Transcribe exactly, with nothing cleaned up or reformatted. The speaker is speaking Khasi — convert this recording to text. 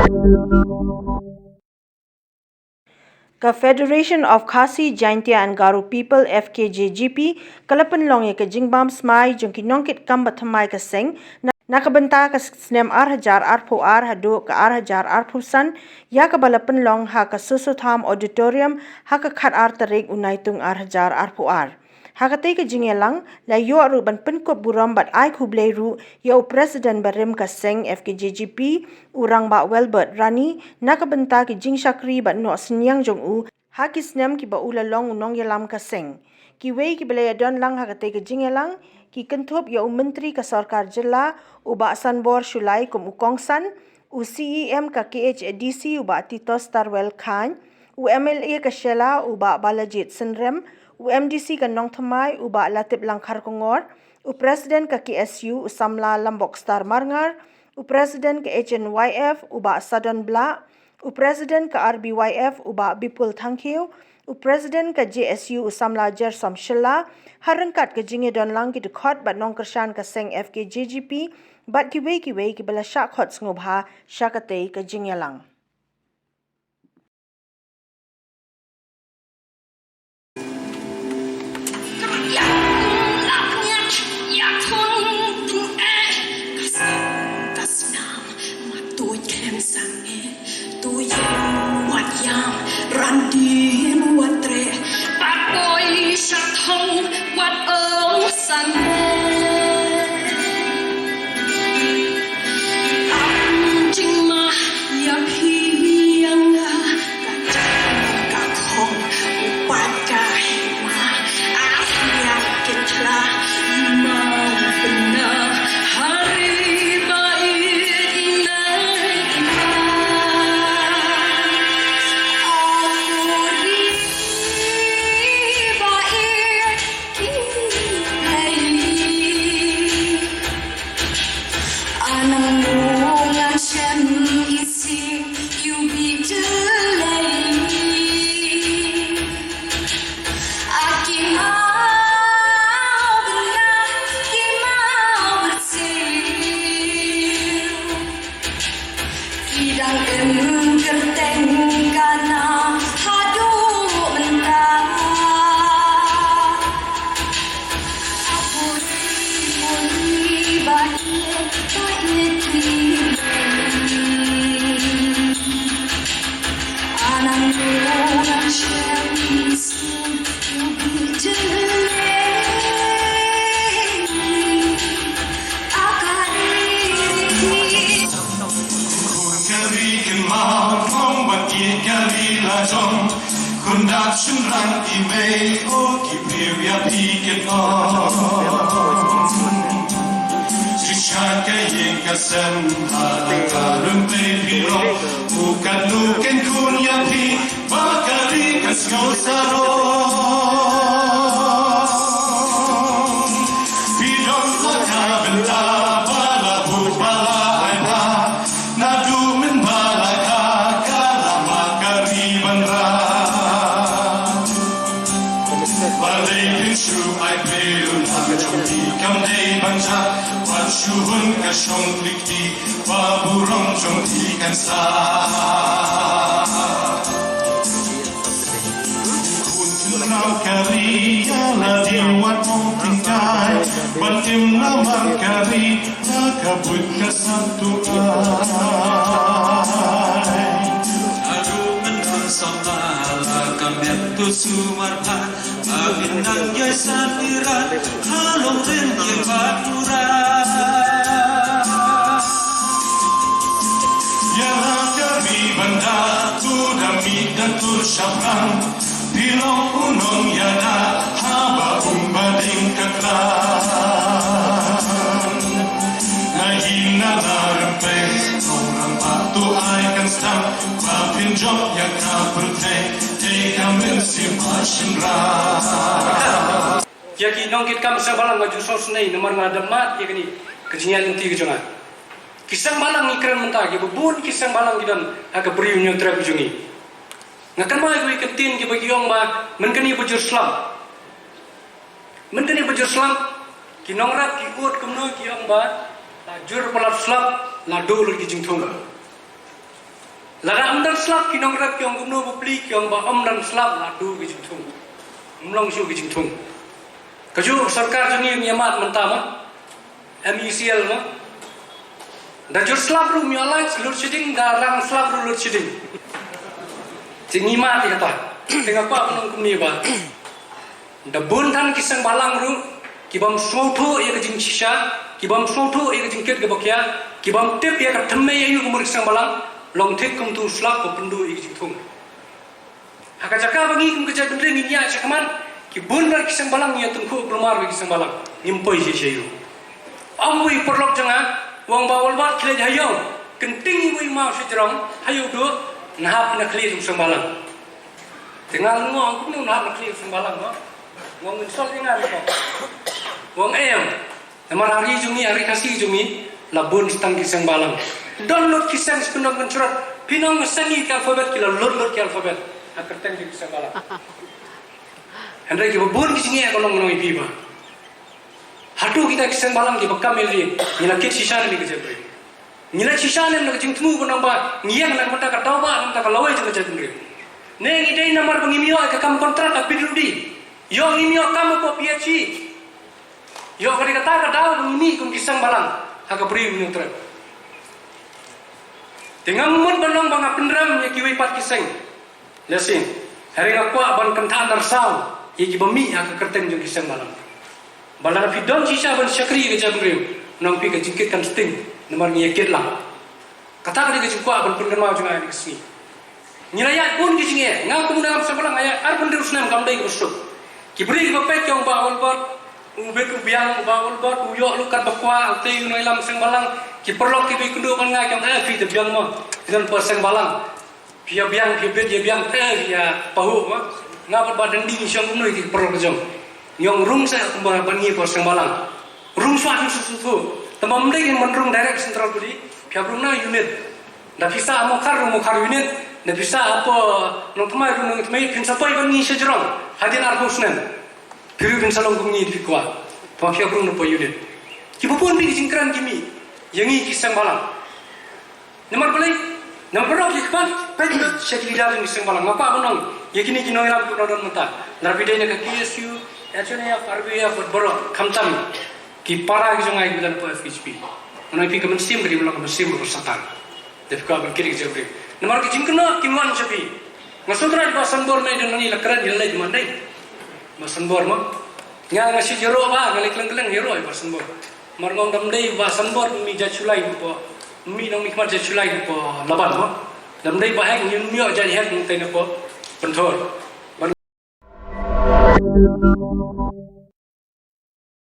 Ka Federation of Khasi Jaintia and Garo People, F K J G P, ka la pynlong ïa ka jingbam smai jong ki nongkitkam ba thymmai ka seng na, na ka bynta ka snem ar hajar arphew ar haduh ka ar hajar arphew san, ïa kaba la pynlong ha ka Soso Tham Auditorium ha ka khatar tarik u Naitung ar hajar arphew ar. Ha katei ka jingïalang, la ïoh ruh ban pynkup burom bad ai khublei ruh ïa u President barim ka seng F K J G P, u Rangbah Welbert Rani, na ka bynta ki jingshakri bad noh synñiang jong u ha ki snem kiba u la long u nongïalam ka seng. Kiwei kiba la ïadon lang ha katei ka jingïalang, ki kynthup ïa u Myntri ka Sorkar Jylla, u Bah Sanbor Shullai kum u kongsan, u C E M ka K H A D C, u Bah Titos Tarwel Chyne, u M L A ka Shella, u Bah Balajied Synrem, u M D C ka Nongthymmai, u Bah Latiplang Kharkongor, u President ka K S U, u Samla Lambokstar Marngar, u President ka H N Y F, u Bah Sadon Blah, u President ka R B Y F, u Bah Bipul Thangkhiew, u President ka J S U, u Samla Jersom Shylla, ha ryngkat ka jingïadon lang ki dkhot bad nongkyrshan ka seng F K J G P, bad kiwei kiwei kiba la shah khot sngewbha sha katei ka jingïalang. Ïa ki nongkitkam seng bhalang nga ju sngewsynei namar nga dap mad ïa kane ka jingïaid lynti ka jong nga. Ki seng bhalang ngi kren mynta, kiba bun ki seng bhalang ki don ha ka Bri u Hynñiewtrep ka jong ngi. Nga kynmaw ïa kawei ka ktien kiba ki ong ba mynkane ba jur slap. Mynkane ba jur slap, ki nongrep ki ud kumno ki ong ba la jur palat slap, la duh lut ki jingthung. Lada ym don slap ki nongrep ki ong kumno bapli, ki ong ba ym don slap la duh ki jingthung. Ym long shuh ki jingthung. Kajuh sorkar jong ngi ïa mad mynta ma M E C L ma. Da jur slap ruh ym ïoh light, load shedding, da rang slap ruh load shedding. Te ngi mad ïa kata. Te nga kwah ban ong kumne ba da bun than ki seng balang ruh ki bym sngewthuh ïa ka jingshisha, ki bym sngewthuh ïa ka jingkit kaba khia, ki bym tip ïa ka thymmei aïu ka mut ka seng balang, long thik kumtu slap ba pynduh ïa ka jingthung. Ha ka jaka ba ngi kum ka jaitbynriew ngin ïaid shakhmat, ki bun bha ki seng balang ngi ïa tyngkhuh kulmar bad ki seng balang, ngim poi shisha ïa u. Ym wei paralok jong nga u ong ba Walbert khie leit ha ïew, kynting iwei i maw sha jrong ha ïew duh, nga hap na khlieh jong seng balang. Te nga ong kumno nga hap na khlieh jong seng balang, no? Nga ong ngin sol ïa nga, no? Nga ong em. Namar ha ri jong ngi, ha ri Khasi jong ngi, la bun tang ki seng balang. Don lut ki seng sha kyndong kynshrut. Phin ong seng ngi ki alphabet, ki la lut lut ki alphabet ha kyrteng ki seng balang. Hynrei kiba bun ki jingeh ka long, ka long ïa phi ba hato kita ki seng balang kiba kam ïa lade, ngi la kit shisha ne em ïa ka jaitbynriew? Ngi la shisha ne em na ka jingthmu ba nang ba ngi ïeng na ka bynta ka daw ba, na ka bynta ka lawei jong ka jaitbynriew? Ne ngi dei namar ba ngim ïoh ïa ka kam kontrak ha P W D, ïoh ngim ïoh kam hapoh P H E, ïoh ka dei kata ka daw ba ngi mih kum ki seng balang ha ka Bri u Hynñiewtrep? Te ngam mut ban long ba nga pynrem ïa kiwei pat ki seng. Lehse hynrei nga kwah ban kynthah narsaw ïa kiba mih ha ka kyrteng jong ki seng balang. Ba lada phi don shisha ban shakri ïa ka jaitbynriew, nang phi ka jingkit kan sting, namar ngi ïa kit lang. Kata ka dei ka jingkwah ban pynkynmaw jong nga ïa kane ka sngi. Ngi la ïaid bun ki jingeh, nga kum u nongïalam seng balang nga ïaid arphew hynriew snem, kam dei kaba suk. Ki briew kiba peit ki ong Bah Walbert u bit u biang, Bah Walbert u ïoh lut katba kwah, utei u nongïalam seng balang. Ki paralok kiba ïakynduh bad nga ki ong, eh, phi te biang mo, phi don hapoh seng balang. Phi ïa biang, phi ïa bit, ïa biang, eh, ïa pahuh mo. Nga bad Bah Dandi ngi shong kumno ïa ki paralok jong. Ngi ong rung seh kumba ban ngi hapoh seng balang. Rung shuwa, rung shuwa. Tang ba ym dei ban rung direct central body, phi hap rung na unit. Da phi sah ha Mawkhar, rung Mawkhar unit. Da phi sah hapoh Nongthymmai, rung Nongthymmai. Phin sa poi ban ngi sha jrong hadien arphew snem. Phi ruh phin sa long kum ngi, phi kwah. Tang ba phi hap rung na poh unit. Kiba bun bha ki jingkren ki mih ïa ngi ki seng balang. Namar balei? Namar baroh ki khmat peit sha ki leader jong ki seng balang. Nga kwah ban ong ïa kine ki nongïalam kiba don mynta, lada phi dei na ka K S U, H N A F, R B F bad baroh, khamtam ki para ki jong nga kiba don hapoh F K J P. Nga ong ïa phi, ka mynsiem ka dei ban long ka mynsiem kaba satan. Da phi kwah ban kit ïa ka jaitbynriew. Namar ki jingkynnoh kin wan sha phi. Nga sngewthuh ïa Bah Sanbor, nai don hangne, la kren ïa leit, ma dei Bah Sanbor ma. Nga, nga shu ïaroh ba nga leit kylleng kylleng ïaroh ïa Bah Sanbor. Namar nga ong da ym dei Bah Sanbor mih jait shu lai hapoh, mih nongmihkhmat jait shu lai hapoh Laban ma. Da ym dei Bah Hek, ngim ïoh jait Hek nangtei na poh Pynthor.